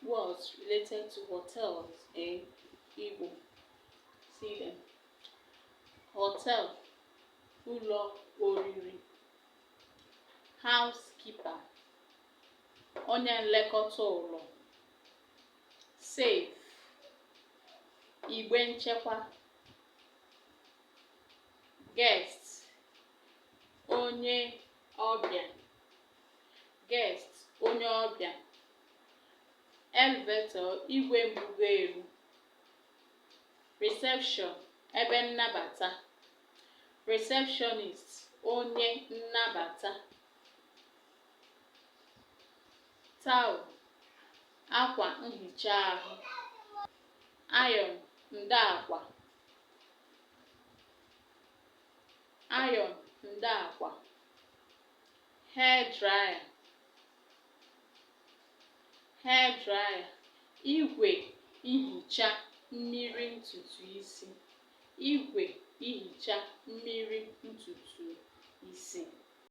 Words related to hotels in Igbo. See them. Hotel, ụlọ oriri. Housekeeper, onye nlekọta ụlọ. Safe, igbe nchekwa. Guest, onye ọbịa. Guest, onye ọbịa. Elevator, igwe mbugo elu. Reception, ebe nnabata. Receptionist, onye nnabata. Towel, akwa nhicha ahụ. Iron, nde akwa. Iron, nde akwa. Hair dryer, hair dryer, igwe ihicha mmiri ntutu isi, igwe ihicha mmiri ntutu isi.